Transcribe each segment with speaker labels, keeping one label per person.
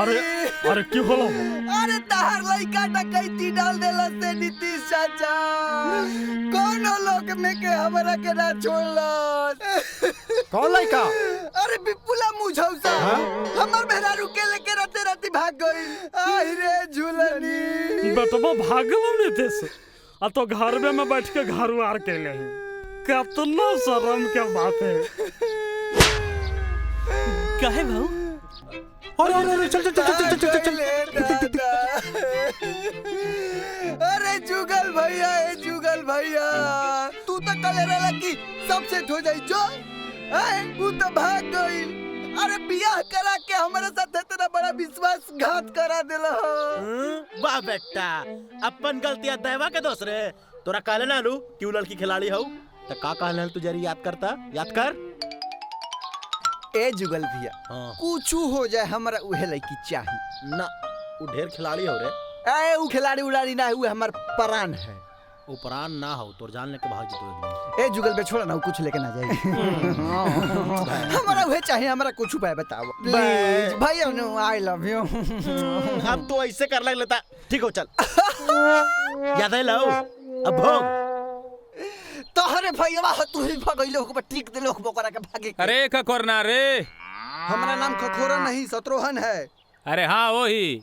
Speaker 1: अरे अरे की होलो?
Speaker 2: अरे तहार लइका डकैती डाल देला से नीतीश चाचा, कोनो लोग में के हमरा के ना छोड़लस।
Speaker 3: कौन लइका?
Speaker 2: अरे बिपुला मुझौसा हमर मेहरारू के लेके राते राती भाग गई। आई रे झूलनी
Speaker 1: बेटवा भागलो नीतीश, आ तो घर में बैठ के घरवार के ले, कितना शर्म के बात है।
Speaker 4: काहे भाऊ?
Speaker 3: अरे अरे चल चल चल चल चल चल।
Speaker 2: अरे जुगल भैया, ए जुगल भैया, तू तो कल रहला कि सब सेट हो जाई, जो तू तो भाग गई। अरे बियाह करा के हमारे साथ इतना बड़ा विश्वासघात करा देला।
Speaker 5: वाह बेटा, अपन गलतियां दैवा के दोष रे। तोरा कहले ना लू कि उ लड़की खिलाड़ी हौ, त का कहले तू जरी याद करता, याद कर।
Speaker 2: ए जुगल भैया, हाँ। कुछ हो जाए हमरा उहे लड़की चाहिए
Speaker 5: ना। उ ढेर खिलाड़ी हो रे।
Speaker 2: ए उ खिलाड़ी उलाड़ी ना, उ हमर प्राण है।
Speaker 5: उ प्राण ना हो, तोर जान लेके भाग जतो।
Speaker 2: ए जुगल बे छोड़ा ना, उ कुछ लेके ना जाए। हमरा उहे चाहिए, हमरा कुछ उपाय बताओ प्लीज भैया। नो I love you.
Speaker 5: अब तो ऐसे कर लग लेता, ठीक हो चल। याद है लो अब भोग
Speaker 2: तोहरे भैया, तू ही भगइलो हो टिक देलो हो ओकरा के भागे।
Speaker 6: अरे खखोरना रे,
Speaker 2: हमरा नाम खखोरा नहीं शत्रुघ्न है।
Speaker 6: अरे हाँ वही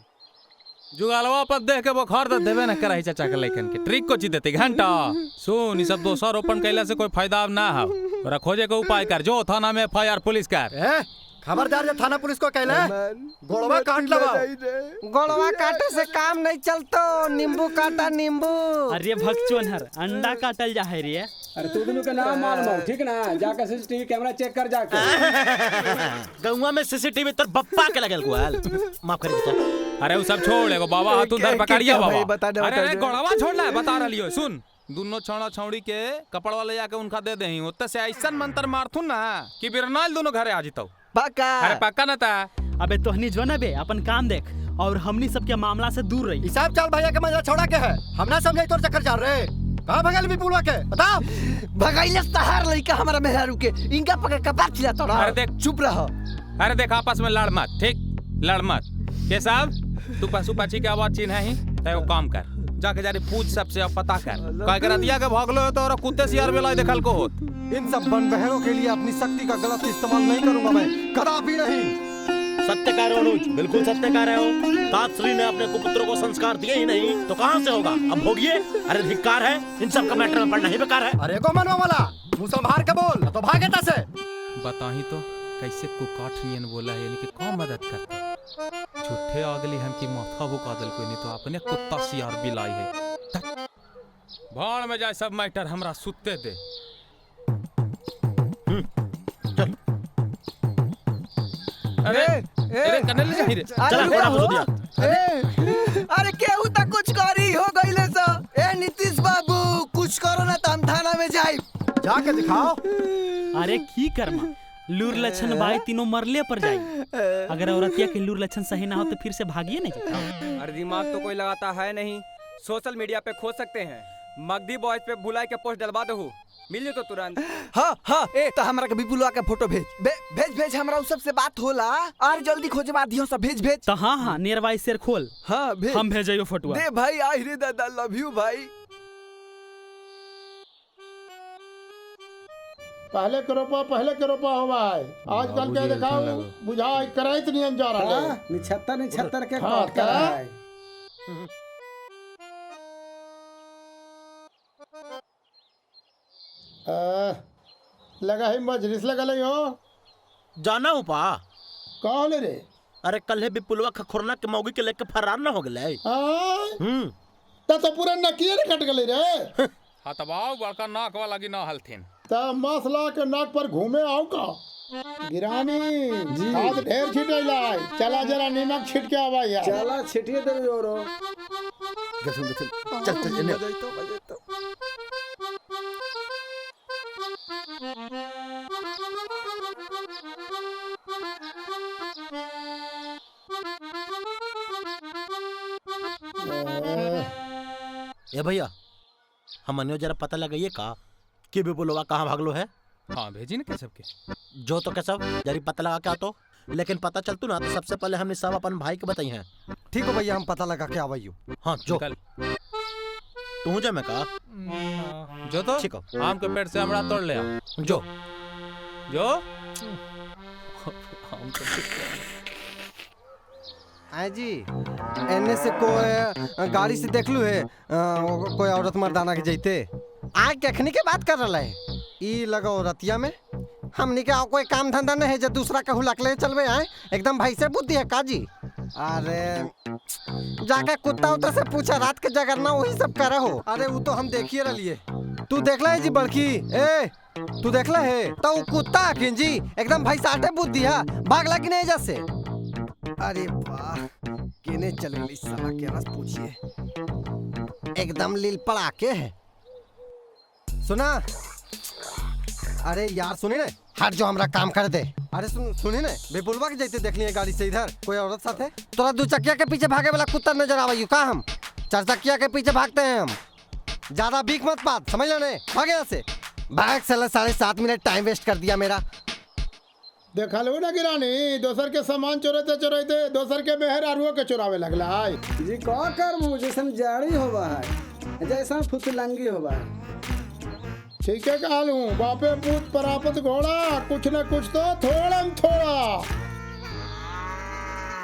Speaker 6: जुगालवा पर देख के बुखार त देबे न करही चाचा के लइकन के ट्रिक को ची देते घंटा। सुन, ई सब दोसर रोपण कैला से कोई फायदा अब ना हो, ओरा खोजे के उपाय कर, जो थाना में एफआईआर पुलिस कर।
Speaker 3: खबरदार जो थाना पुलिस को कहले गोड़वा काट लगा।
Speaker 7: गोड़वा काटे से काम नहीं चलतो, नींबू काटा नींबू।
Speaker 4: अरे भगचोनहर अंडा काटल जा है रे।
Speaker 8: अरे तू दोनों का नाम मालूम हो ठीक ना, जाकर सीसीटीवी कैमरा चेक कर जाके।
Speaker 5: गौवा में सीसीटीवी तोर बप्पा के लगल गुआल, माफ कर बेटा।
Speaker 6: अरे वो सब छोड़, एगो बाबा हाथ उधर पकड़िया बाबा। अरे गोड़वा छोड़ बता रही सुन, दोनों छौड़ा छौड़ी के कपड़वा ले जाके उनका दे देही, ओते से ऐसा मंत्र मारथुन ना कि बिरनाल दोनों घरे आ जितौ।
Speaker 2: पक्का?
Speaker 6: अरे पक्का ना ता।
Speaker 4: अबे तोहनी जो ना बे अपन काम देख और हमनी सबके मामला से दूर रही।
Speaker 3: हिसाब चाल भैया के मजा छोड़ा के है, हम ना समझे तोर चक्कर चल रहे। कहां भगल विपुलवा के बताओ?
Speaker 2: भगाइले तहार लइका हमरा मेहरारू के, इनका पकड़ कपार छिला तोरा।
Speaker 6: अरे देख
Speaker 2: चुप रह।
Speaker 6: अरे देख आपस में लड़ मत, ठीक लड़ मत। के साहब तू पशु पक्षी के आवाज चिन्ह ही त एगो काम कर, जाके जारी पूछ सबसे अब पता कर काय कर दिया के भागलो तो और कुत्ते सियार बेला देखल को होत।
Speaker 3: इन सब बनबहरों के लिए अपनी शक्ति का गलत इस्तेमाल नहीं करूंगा मैं, कदापि नहीं।
Speaker 5: सत्य कह रहे हो अनुज, बिल्कुल सत्य कह रहे हो। तातश्री ने अपने कुपुत्रों को संस्कार दिए ही नहीं तो कहाँ से होगा, अब भोगिए। अरे धिक्कार है, इन सब का मैटर में पढ़ना ही बेकार है।
Speaker 3: अरे को मनवा वाला मुंह संभार के बोल तो भागे से।
Speaker 6: बताही तो कैसे कुकाठ नियन बोला है, यानी कि कौन मदद करता। झूठे आगली हम की माथा भुका दल कोई नहीं तो अपने कुत्ता सियार बिलाई है। भाड़ में जाए सब मैटर, हमरा सुते दे।
Speaker 5: चल।
Speaker 6: अरे अरे कने ले जाही रे,
Speaker 5: चल थोड़ा हो दिया।
Speaker 2: अरे केहू त कुछ करी हो गइले स। ए नीतीश बाबू कुछ करो ना त हम थाना में जाई।
Speaker 3: जाके दिखाओ।
Speaker 4: अरे की कर्मा, लूर लक्षण भाई तीनों मरले पर जाई। अगर औरतिया के लूर लक्षण सही ना हो तो फिर से भागिए नहीं जाता।
Speaker 8: अरे दिमाग तो कोई लगाता है नहीं, सोशल मीडिया पे खोज सकते हैं। मगधी बॉयज पे बुला के पोस्ट डलवा दो, मिल जो तो तुरंत।
Speaker 2: हाँ हाँ ए तो हमरा के विपुलवा के फोटो भेज भेज भेज, हमरा उ सब से बात होला और जल्दी खोजवा दियो सब, भेज भेज।
Speaker 4: तो हाँ हाँ नियर बाई शेर खोल।
Speaker 2: हाँ भेज,
Speaker 4: हम भेजइयो फोटो
Speaker 2: दे भाई। आई रे दादा लव you भाई।
Speaker 9: पहले के रोपा, पहले के रोपा हुआ है, आजकल के दिखाओ बुझा कराइत नहीं जा रहा है।
Speaker 8: 79 79 के काट कर रहा है।
Speaker 9: लगा है मजलिस लगा ले हो
Speaker 5: जाना हो पा
Speaker 9: का होले रे?
Speaker 5: अरे कल है विपुलवा खखोरना के मौगी के लेके फरार ना हो गेलै।
Speaker 9: ता तो पूरा नकिए रे कट गेलै रे।
Speaker 6: हां तब आओ बड़का नाक वाला की ना हलथिन
Speaker 9: ता मसला के नाक पर घूमे आओ का गिरानी खाद ढेर छिटैला, चला जरा नीमक छिट के आवा यार।
Speaker 8: चला छिटिए दे जोरो।
Speaker 2: गथुन गथुन चल चल एने बजे तो।
Speaker 5: ए भैया हमनियो जरा पता लगाइए का कि विपुलवा कहाँ भागलो है।
Speaker 6: हाँ भेजी ना केशव के।
Speaker 5: जो तो केशव जरी पता लगा के आओ तो लेकिन पता चल तू ना तो सबसे पहले हमने सब अपन भाई के बताई हैं।
Speaker 7: ठीक हो भैया, हम पता लगा के आवाइयो।
Speaker 5: हाँ जो तू जा, मैं कहा
Speaker 6: जो तो ठीक हो, आम के पेड़ से हमरा तोड़ ले
Speaker 5: जो
Speaker 6: जो
Speaker 7: आए जी, एने से कोई गाड़ी से देख लू है कोई औरत मर्दाना के जैते आए कखनी के बात कर रहा है। ई लगा औरतिया में हमनी के कोई काम धंधा नहीं है, जब दूसरा के हुलाक ले चलबे आए एकदम भाई से बुद्धि है काजी। अरे जाके कुत्ता उत्ता से पूछा, रात के जगरना वही सब करे हो। अरे वो तो हम देखिए रहिए, तू देखला है जी बड़की, ए तू देखला है तो वो कुत्ता जी एकदम भाई साटे बुद्धि है, भागला कि नहीं जैसे। अरे वाह केने चले गई साला के रस पूछिए, एकदम लील पड़ा के है। सुना अरे यार सुनी ने, हट जो हमरा काम कर दे। अरे सुनी ने बेपुलवा के जैसे देख लिए गाड़ी से इधर कोई औरत साथ है, तोरा दो चकिया के पीछे भागे वाला कुत्ता नजर आवा का? हम चार चकिया के पीछे भागते हैं हम, ज्यादा बीक मत पात समझ लेने, भागे यहाँ से भाग साला। 7.5 मिनट टाइम वेस्ट कर दिया मेरा।
Speaker 9: देखा लो ना गिरानी, दोसर के सामान चोरते चोरते दोसर के मेहर आरुआ के चोरावे लगला है
Speaker 10: जी। का कर मुँह जैसा जाड़ी होवा है, जैसा फुसलंगी होवा है।
Speaker 9: ठीक है कहल हूँ, बापे पूत परापत घोड़ा, कुछ न कुछ तो थोड़ा थोड़ा।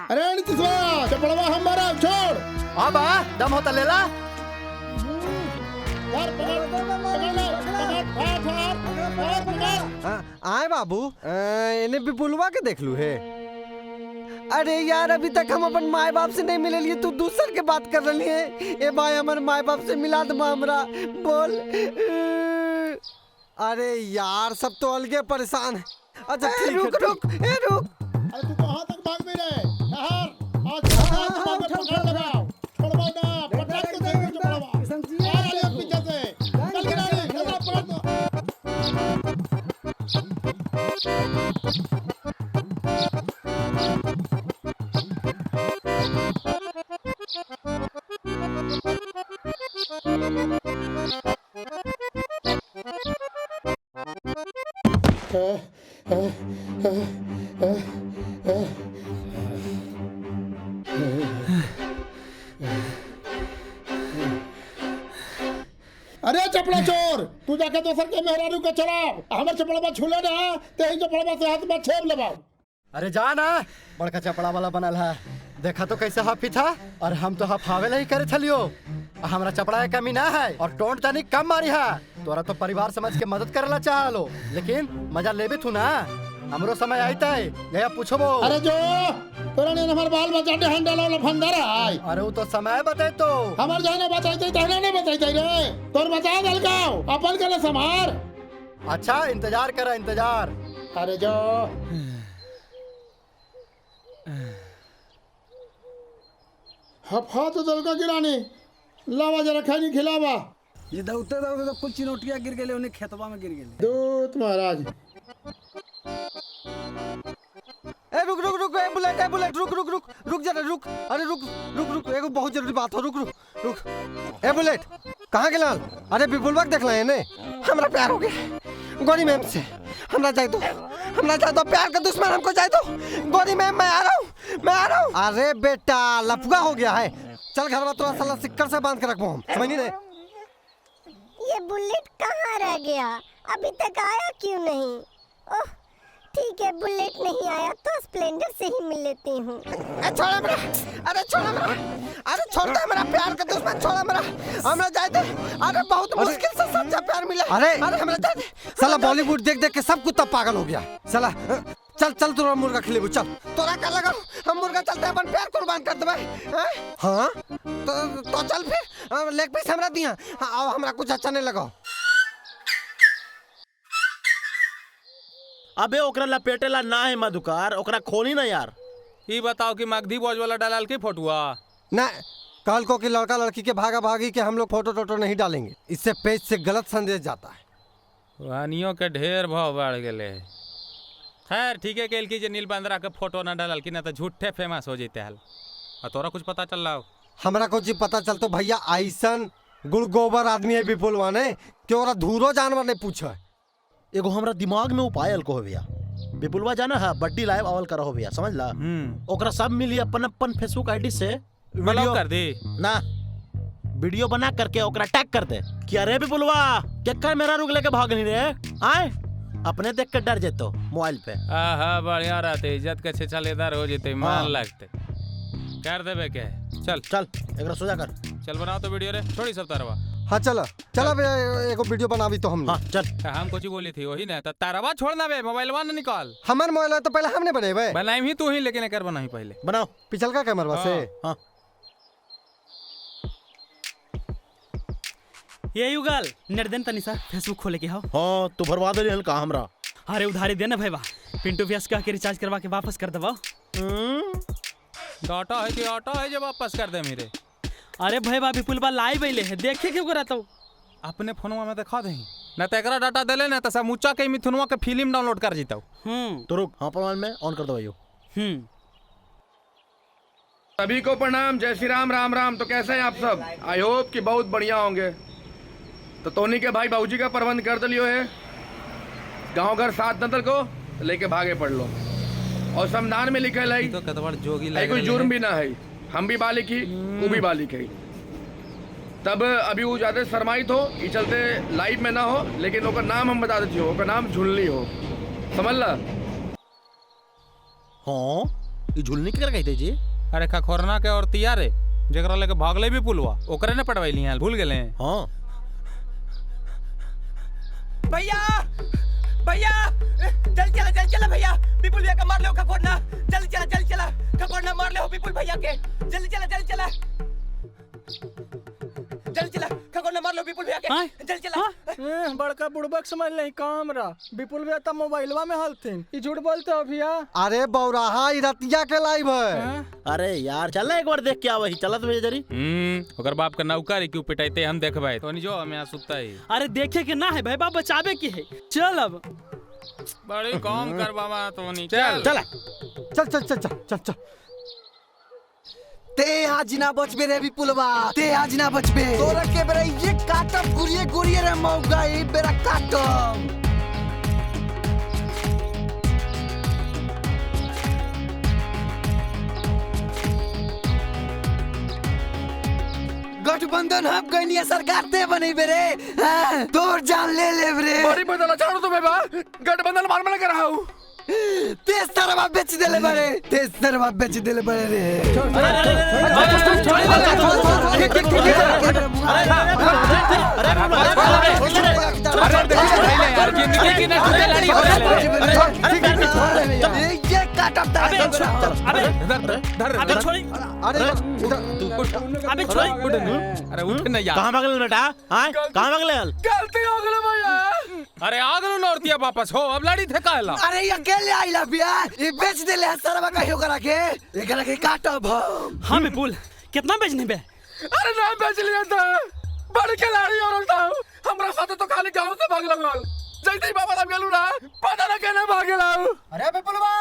Speaker 9: अरे नीतीशवा चपड़वा हमारा छोड़।
Speaker 2: हाँ बा दम होता लेला।
Speaker 7: आए बाबू इन्हें विपुलवा के देख लू है। अरे यार अभी तक हम अपन माए बाप से नहीं मिले लिए, तू दूसर के बात कर रही है। ए भाई हमारे माए बाप से मिला दे हमरा बोल। अरे यार सब तो अलगे परेशान है। अच्छा ठीक रुक रुक ए रुक।
Speaker 9: अरे तू कहां तक भाग में रहे? ठहर, आज पकड़ लगाओ, छोड़वा ना, पटक के देख चपड़वा। आ रहा है पीछे से, चल गिरानी, चल पकड़ दो। अरे चपड़ा चोर, तू जाके दोसर के मेहरारू के चढ़ाव, हमर चपड़वा छूले ना ते ही चपड़वा से हाथ में छेब लेबाव।
Speaker 2: अरे जा ना, बड़का चपड़ा वाला बनल है, देखा तो कैसे हाफी था, और हम तो हफावे नहीं करे थलियो। हमरा चपड़ा के कमी ना है और टोंट तनी कम मारी है। तोरा तो परिवार समझ के मदद करेला चाहलो, लेकिन मजा लेबे तू ना, हमरो समय आईता है गया पूछबो।
Speaker 9: अरे जो तोरा ने हमर बाल बच्चा के हैंडल वाला फंदर है।
Speaker 2: अरे वो तो समय बताए तो
Speaker 9: हमर जाने बताइते तहने नहीं बताइते रे, तोर बचा दल गाओ अपन के संभार।
Speaker 2: अच्छा इंतजार करा इंतजार।
Speaker 9: अरे जो हफा तो दल का गिरानी लावा जरा खानी खिलावा।
Speaker 10: ये दौड़ते दौड़ते तो कुछ चिनोटिया गिर गेले, उन्हें खेतवा में गिर गेले।
Speaker 9: दूत महाराज।
Speaker 7: ए रुक रुक रुक, ए बुलेट रुक रुक रुक रुक जरा रुक। अरे रुक रुक रुक, एगो बहुत जरूरी बात हो, रुक रुक रुक। ए बुलेट कहाँ गेल? अरे विपुलवा के देखला है ने, हमरा प्यार हो गया गौरी मैम से। हमरा जाए दो, हमरा जाए दो, प्यार का दुश्मन हमको जाए दो। गौरी मैम मैं आ रहा हूँ, मैं आ रहा हूँ। अरे बेटा लफुआ हो गया है, चल घर में तोरा साला सिक्कर से बांध के रखो हम, समझ नहीं रहे।
Speaker 11: ये बुलेट कहाँ रह गया? अभी तक आया क्यों नहीं? ओह ठीक है, बुलेट नहीं आया तो स्प्लेंडर से ही मिल लेती हूँ।
Speaker 7: छोड़ा मेरा, अरे छोड़ा मेरा, अरे छोड़ दे मेरा प्यार का दुश्मन, छोड़ा मेरा, हमरा जाए दे। अरे बहुत मुश्किल से सच्चा प्यार मिला। अरे अरे हमरा जाए दे। साला बॉलीवुड देख देख के सब कुत्ता पागल हो गया साला। चल चल तोरा मुर्गा खिलेबू, चल। तोरा का लगा हम मुर्गा चलते अपन प्यार कुर्बान कर देबे? हाँ तो चल फिर लेग पीस हमरा दिया। हाँ, हमरा कुछ अच्छा नहीं लगा।
Speaker 5: अबे ओकरा लपेटेला ना है मधुकार, ओकरा खोली ना यार।
Speaker 6: ई बताओ कि मगधी बॉयज वाला डालाल की फोटुआ
Speaker 7: ना? कल को कि लड़का लड़की के भागा भागी के हम लोग फोटो टोटो नहीं डालेंगे, इससे पेज से गलत संदेश जाता है।
Speaker 6: वानियों के ढेर भाव बढ़ गए। खैर ठीक है, केल की जे नील बंदरा के फोटो ना डालल की ना तो झूठे फेमस हो जैते हल। और तोरा कुछ पता चल रहा हो?
Speaker 7: हमरा कुछ पता चल तो भैया ऐसन गुड़ गोबर आदमी है विपुलवा ने कि ओरा धूरो जानवर ने पूछा।
Speaker 5: एगो हमरा दिमाग में उपाय को भैया। विपुलवा जाना है बड्डी लाइव अवल करो भैया, समझ ला। ओकरा सब मिली अपन अपन फेसबुक आईडी से
Speaker 6: वीडियो कर दे
Speaker 5: ना, वीडियो बना करके ओकरा टैग कर दे कि अरे विपुलवा केकर मेरा रुक लेके भागनी रे, आए अपने देख के डर जेतो मोबाइल पे।
Speaker 6: आहा बढ़िया रहते, इज्जत के छेछा लेदार हो जेते, मान लगते कर देबे के। चल
Speaker 5: चल एकरा सोजा कर,
Speaker 6: चल बनाओ तो वीडियो रे, छोड़ी सब तारवा।
Speaker 7: हां चला चला बे, एगो वीडियो बनावी तो हमने।
Speaker 5: हां चल,
Speaker 6: हम कुछ बोली थी वही ना, त तारवा छोड़ना बे, मोबाइलवा ना निकाल।
Speaker 7: हमर मोबाइल तो पहले हमने बनेबे।
Speaker 6: बनाई ही तू ही, लेकिन एकर बनाई पहले।
Speaker 5: बनाओ
Speaker 7: पिछलका कैमरा से।
Speaker 5: हां
Speaker 4: ये युगल निर्दन तनी सा फेसबुक खोले के हो।
Speaker 5: हां तू भरवा दे हल्का हमरा।
Speaker 4: अरे उधारी देना भाई, पिंटू व्यास कह के रिचार्ज करवा के वापस कर दबा।
Speaker 6: डाटा है कि ऑटो है जो वापस कर दे मेरे।
Speaker 4: अरे भाई बा विपुल बा लाइव अइले है, देखे क्यों करा तो
Speaker 6: अपने फोनवा में दिखा देही ना, त एकरा डाटा देले ना त समूचा के मिथुनवा के फिल्म डाउनलोड कर जीतौ।
Speaker 5: तो रुक, हां मोबाइल में ऑन कर दो भाइयों।
Speaker 12: सभी को प्रणाम, जय श्री राम, राम राम। तो कैसे हैं आप सब? I hope कि बहुत बढ़िया होंगे। तो टोनी के भाई बाबूजी का प्रबंध कर दिलियो है, गाँव घर सात नदल को लेके भागे पड़ लो। और संविधान में लिखल है
Speaker 6: तो कतवार जोगी
Speaker 12: है, कोई जुर्म भी ना है, हम भी बालिक ही वो भी बालिक है। तब अभी वो ज़्यादा शर्माइत हो, ये चलते लाइव में ना हो, लेकिन ओकर नाम हम बता देती हो, ओकर नाम झुलनी हो, समझ ला।
Speaker 5: हाँ ये झुलनी के कहते जी?
Speaker 6: अरे खखोरना के और तिया रे, जेकरा लेके भागले भी पुलवा ओकरे ने पटवैली हैं, भूल गेले हैं।
Speaker 5: हाँ
Speaker 2: भैया भैया जल्दी चला, जल्दी चला भैया, विपुल भैया का मार लो खखोरना, जल्दी चला, जल्दी चला, खखोरना मार लो विपुल भैया के, जल्दी चला, जल्दी चला, जल्दी चला, खखोरना मार लो विपुल भैया के, जल्दी चला।
Speaker 3: बड़का बुड़बक समझ ले काम रहा, विपुल भैया तब मोबाइलवा में हलथिन, ई झूठ बोलते हो भैया।
Speaker 7: अरे बौराहा ई रतिया के लाइव है।
Speaker 5: अरे यार चल एक बार देख के आवही, चला तो भैया जरी।
Speaker 6: ओकर बाप का नौकरी क्यों पिटाइते हम देखबै तो नहीं, जो हम यहां सुतता ही।
Speaker 4: अरे देखे के ना है भाई, बाप बचावे के है, चल अब
Speaker 6: बड़ी काम कर बाबा तो नहीं, चल
Speaker 5: चल
Speaker 7: चल चल चल चल चल।
Speaker 2: ते आज ना बचबे रे विपुलवा, ते आज ना बचबे, तोरा के बेरा ये काटब गुरिये गुरिये रे मौगा, ई बेरा काटब। गठबंधन हम गइनी सरकार ते बनेबे रे, तोर जान ले लेब रे।
Speaker 12: बड़ी बदला छोड़ दो बेबा, गठबंधन मार मार कर रहा हूं।
Speaker 2: तेज तरवा बेच देले बड़े, तेज तरवा बेच देले बड़े रे।
Speaker 4: अबे छोड़,
Speaker 6: अरे उठ ना यार,
Speaker 5: कहां भागल बेटा? हां कहां भागल?
Speaker 12: गलती हो गेल भैया।
Speaker 6: अरे आ गेलो नौरतिया वापस हो, अब लड़ी थे काहेला?
Speaker 2: अरे अकेले आइला भैया, ये बेच देले है सरवा कहियो करा के, एकरा के काटब हम।
Speaker 4: हां विपुल कितना बेचने बे?
Speaker 12: अरे ना बेच लिया था, बड़ खिलाड़ी और था हमरा साथ तो खाली गांव से भाग लगल, जैसे ही बाबा राम गेलू ना पता ना केने भागेला।
Speaker 7: अरे विपुलवा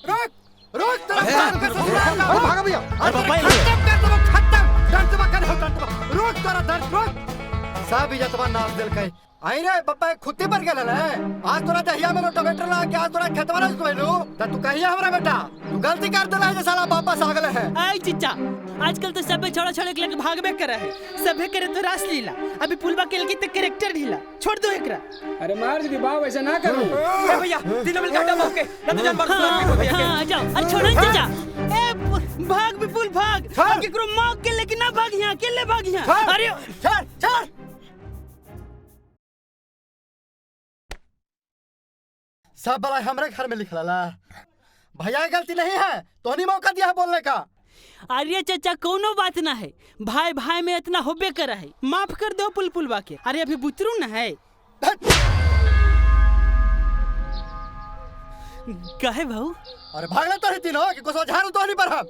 Speaker 7: रुक रुक, तेरा अरे भागा भैया,
Speaker 5: अरे पापा
Speaker 7: खत्म कर दो, खत्म दर्द कर हो, दर्द रुक, तेरा दर्द रुक, सब इज्जतवा नाच देल कई। आई रे पप्पा खुद पर गेल है, आज तोरा दहिया में रोटावेटर लगा के आज तोरा खेतवा न जोइलू त तू कहिया हमरा बेटा तू गलती कर देला है जे साला वापस आ गेल है।
Speaker 4: आई चिच्चा आजकल तो सबे छोड़ा छोड़ के लेके भागबे करे है, सबे करे तो रास लीला, अभी पुलवा के लगी त कैरेक्टर ढीला, छोड़ दो एकरा।
Speaker 3: अरे मार दी बाप ऐसा ना करो।
Speaker 8: ए भैया तीनों मिलकर हटा मार के ना तो जान मार भैया के।
Speaker 4: हां जाओ, अरे छोड़ो चिच्चा, ए भाग विपुल भाग, केकरो मार के लेके ना भाग यहां, अकेले भाग यहां। अरे
Speaker 2: छोड़ छोड़,
Speaker 7: सब बला हमरे घर में लिखला भैया गलती नहीं है तो नहीं मौका दिया है बोलने का।
Speaker 4: अरे चाचा कोनो बात ना है, भाई भाई में इतना होबे करा है, माफ कर दो पुल पुलवा के। अरे अभी बुतरू ना है। काहे भाऊ?
Speaker 7: अरे भागले तो ही तीनों कि कुछ झाड़ू तो नहीं पर हम।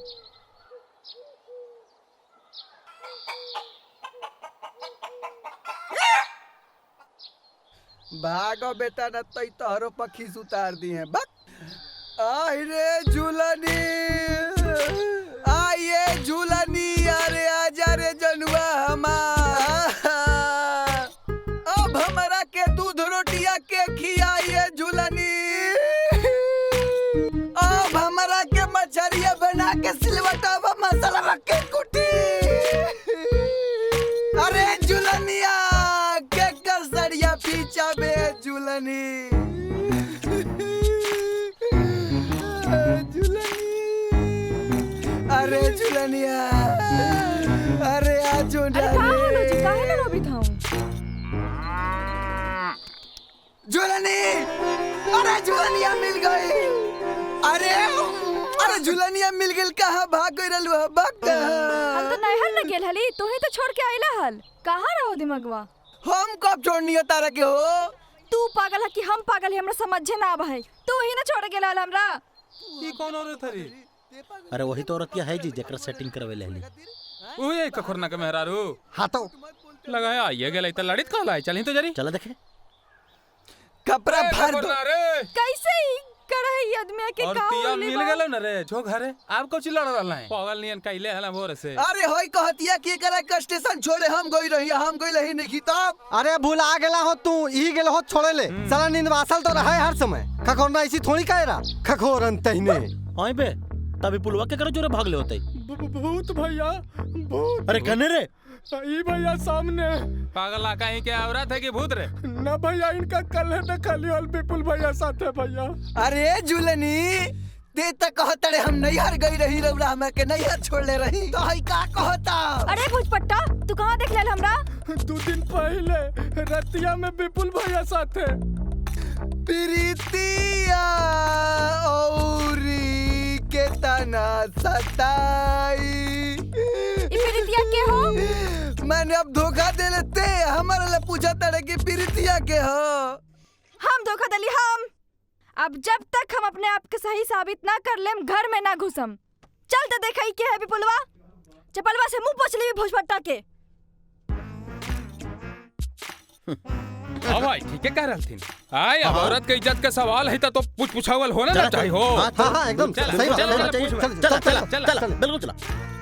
Speaker 2: भागो बेटा न तो तोहरो पखी उतार दी है। बक आई रे झूलनी, आइए झूलनी, अरे आजा रे जनुआ हमार, अब हमरा के दूध रोटिया के खियाइए झूलनी। जाके सिलवटावा मसाला के कुटी। अरे झुलनिया के कर सड़िया पीछा बे झुलनी, झुलनी, अरे झुलनिया, अरे आज
Speaker 13: अरे का होलो जी, काहे ना रोबी थाऊ?
Speaker 2: झुलनी, अरे झुलनिया मिल गई। अरे अरे झुलनिया मिल गई, कहाँ भाग गई रहलू? भाग
Speaker 13: हम तो नैहर न गेल हली, तू ही तो छोड़ के आइला हल। कहाँ रहो दिमगवा?
Speaker 2: हम कब छोड़नी हो तारा के हो?
Speaker 13: तू पागल है कि हम पागल है, हमरा समझे ना आवा है। तू ही ना छोड़ के गेल हल हमरा।
Speaker 6: ई कौन औरत हरी?
Speaker 14: अरे वही तो औरतिया है जी जेकरा सेटिंग करवे लेली।
Speaker 6: ओए कखोरना के मेहरारू।
Speaker 7: हां तो
Speaker 6: लगाया आइए गेलै त लड़ित कहला है, चलही तो जरी।
Speaker 14: चला देखे।
Speaker 2: कपड़ा फाड़ दो।
Speaker 13: कैसे करे है आदमी के का
Speaker 6: औरतिया मिल गेलो न रे जो घरे आप कोची लड़ रहल है पागल नियन कैले हला भोर से।
Speaker 2: अरे होई कहतिया कि एकरा के स्टेशन छोड़े हम गई रही, हम गई रही नहीं तब।
Speaker 7: अरे भुला गेला हो तू, ई गेल हो छोड़े ले। साला नींद वासल तो रहा है हर समय। खखोरना ऐसी थोड़ी कायरा खखोरन तहने।
Speaker 14: हां बे तभी पुलवा के करो जोरे भाग ले होते।
Speaker 3: भूत भैया भूत।
Speaker 14: अरे कने रे?
Speaker 3: ई भैया सामने।
Speaker 6: पागल कहीं के औरत है कि भूत रे?
Speaker 3: ना भैया इनका कल है तो खाली हल विपुल भैया साथे भैया।
Speaker 2: अरे झुलनी दे त कहतड़े हम नैहर गई रही, रउरा हमरा के नैहर छोड़ ले रही तो हई का कहता?
Speaker 13: अरे भुजपट्टा तू कहां देख लेल हमरा?
Speaker 3: 2 दिन पहले रतिया में विपुल भैया साथे।
Speaker 2: प्रीतिया औरी के तना सताई।
Speaker 13: प्रीतिया के हो?
Speaker 2: मैंने अब धोखा दे लेते, हमारे ले पूछा तड़े कि प्रीतिया के हो।
Speaker 13: हम धोखा दली हम। अब जब तक हम अपने आप के सही साबित ना कर लेम घर में ना घुसम। चल तो देखा के है विपुलवा, चपलवा से मुंह पोछ ली भोजपट्टा के।
Speaker 6: हां भाई ठीक है कह रहलथिन। आय अब औरत के इज्जत के सवाल है तो पूछ पुछावल होना ना चाहिए हो।
Speaker 7: हां हां एकदम सही बात। चल चल चल चल बिल्कुल चला।